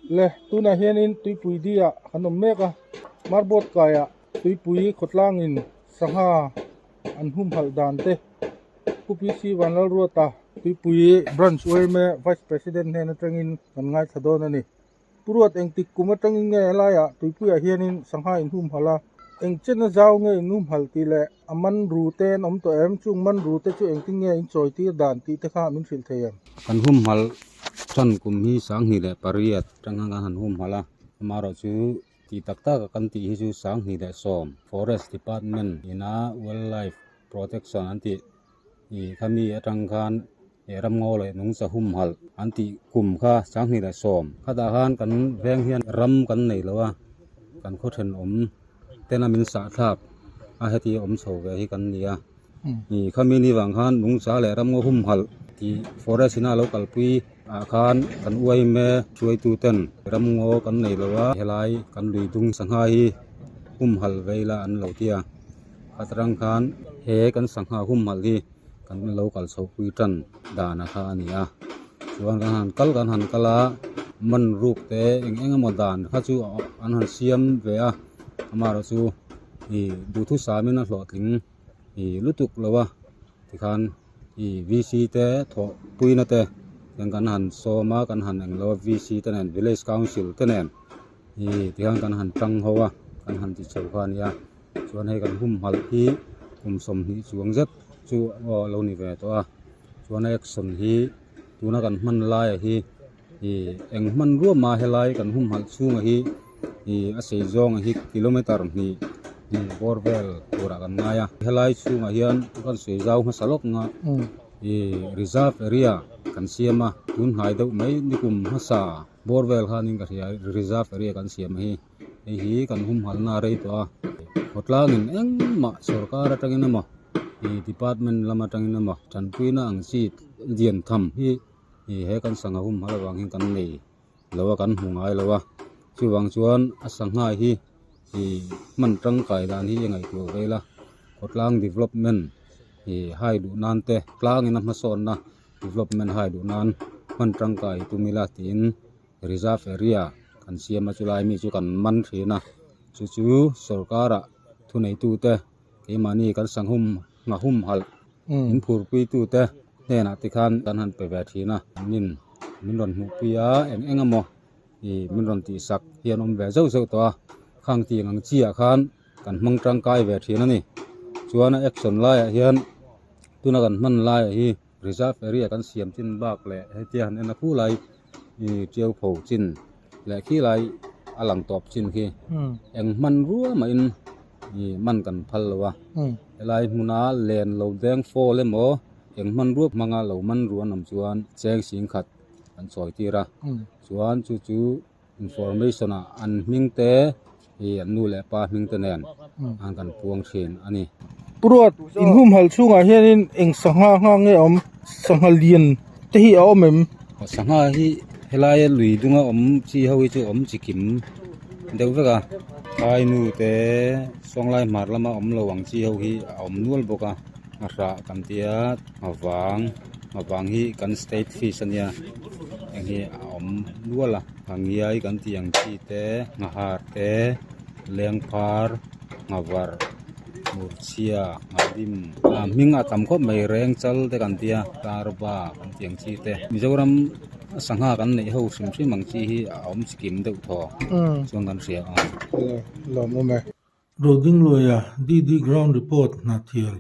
Le tunah hianin tuipui diah kan awm mek a, marbawt kaiah tuipui khawtlangin sangha an humhalh dan te Pu PC Vanlalruata tuipui branch yma Vice President hnen atangin kan ngaithla dawn a ni. Pu Ruat engtik kum atangin nge helaiah tuipuiah hianin sangha in humhalh a, eng chena zau nge in humhalh tih leh a man ru te an awm tawh em? Chung man ru te chu engtin nge in chawi tir dan tih te kha min hrilh thei em? Kan humhalh tan kum hi 2008 atanga kan han humhalh a, amaherawhchu tih tak tak a kan tih hi chu 2010 Forest Department ina Wildlife Protection an tih ih khami atang khan ih ramngaw leh nungcha humhalh an tih kum kha 2010 khatah khan kan veng hian ram kan nei lo a kan khaw thenawm tena min sah thlak a heti awm chho ve hi kan ni a ih khami ni vang khan nungcha leh ramngaw humhalh tih forest ina lo kalpui ah khan kan uaime hruaitu ten ramngaw kan nei lo a helai kan lui dung sangha hi humhalh vei la an lo ti a. Atrang khan he kan sangha humhalh hi kan lo kal chho pui tan dan a kha a ni a chuan kan han kal kan han kal a man ruk te eng eng emaw dan kha chu an han siam ve a amaherawh chu ih duhthusam in a hlawhtling ih lutuk lo a tikhan ih v c te thawh puina te kan han sawm a kan han englo a v c te nen village council te nen ih tikhan kan han tang ho a kan han ti chho kha a nia. Chuan hei kan humhalh hi kum 20 chuang zet chu aw a lo ni ve tawh a chuan a action hi tuna kan hman laia hi ih eng hmanrua mah helai kan humhalh chhunga hi ih a sei zawnga hi kilometer hnih hnih bawr vel turah kan ngai a helai chhungah hian kan sawi zau hmasa lawk ang a ih reserve area kan siam a tun hnai deuh mai nikum hmasa bawr vel khanin ka hria reserve area kan siam hi. Hei hi kan humhalhna a rei tawh a, khawtlangin engmah sorkar atangin emaw ih department lam atangin emaw tanpuina ang chi lian tham hi ih he kan sangha humhalh avang hian kan nei lo a kan hmu ngai lo a chuvang chuan a sangha hi ih hman tangkai dan hi a ngaihtuah vel a khawtlang development ih hai duh nan te tlangin a hmasawnna development hai duh nan hman tangkai tum ila tiin. Reserve area kan siam a chulai mi chu kan man thin a chu chu sorkar ah thuneitu te keimahni kan sanghum nghahum halh in phurpui tu te hnenah te khan kan han pe ve thin a min min rawn hmuh pui a eng eng emaw ih min rawn tih sak hi an awm ve zeuh zeuh tawh a khang tih ang chi ah khan kan hmang tangkai ve thin a ni chuan a action laiah hian tuna kan hman laiah hi. Reserve area kan siam chin bak leh hetia han en a khu lai ih tiau pho chin leh khi lai a lang tawp chin khi eng hmanrua mahin ih man kan phal lo a helai hmuna len lo deng fall emaw eng hmanrua hmanga lo man ruah an awm chuan cheng sing khat an chawi tir a chuan chu chu. Information ah an hming te ih an nu leh pa hming te nen an kan puang thin a ni. Pu Ruat, in humhalh chhungah hianin eng sangha ngha nge a awm? Sangha lian te hi a awm em? Sangha hi helaia lui dunga awm chi ho hi chu awm chi kim deuh vek a. Phai nu te sawnglai hmar lama awm lo ang chi ho hi a awm nual bawk a. A hrah kan tia a vang a vang hi kan state fish a nia heng hi a awm nual a ngiai kan tih ang chi te nghahar te lengphar nghavar murchhia nghalim a hming a tam khawp mai reng chal te kan tia tarva kan tih ang chi te Mizoram sangha kan neih ho hrim hrim ang chi hi a awm chikim deuh thaw chuan kan hria a. Lawm awm e. Rodingluaia DD Ground Report hna thial.